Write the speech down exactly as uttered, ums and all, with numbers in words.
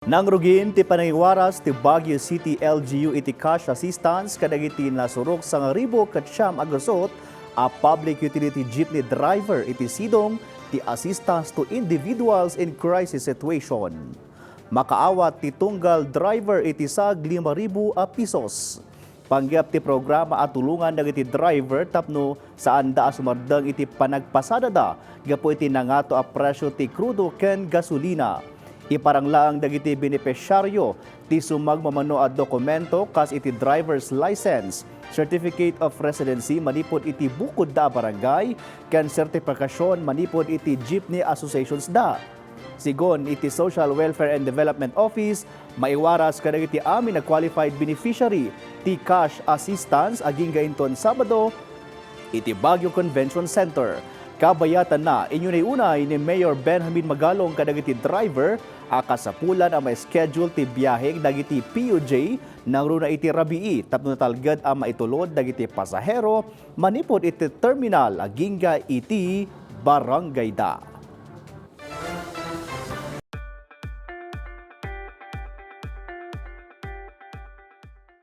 Nangrugin ti panangiwaras ti Baguio City L G U iti cash assistance kadagiti nasurok sangaribu ket siam a gusot a public utility jeepney driver iti sidong ti Assistance to Individuals in Crisis Situation. Makaawat ti tunggal driver iti sag lima ribu a pisos. Panggep ti programa a tulongan dagiti driver tapno saanda a sumardeng iti panagpasadada gapu iti nangato a presyo ti krudo ken gasolina. Iparang laeng dagiti benepisyaryo ti sumagmamano a dokumento kas iti driver's license, certificate of residency manipud iti bukodda a barangay, ken sertifikasyon manipud iti jeepney associationsda. Sigun iti Social Welfare and Development Office, maiwaras kadagiti amin a qualified beneficiary ti cash assistance agingga inton Sabado iti Baguio Convention Center. Kabayatanna, inyunay-unay ni Mayor Benjamin Magalong kadagiti driver a kasapulan a ma-schedule ti biahe dagiti P U J nangruna iti rabii tapno natalged a maitulod dagiti pasahero manipud iti terminal agingga iti barangayda.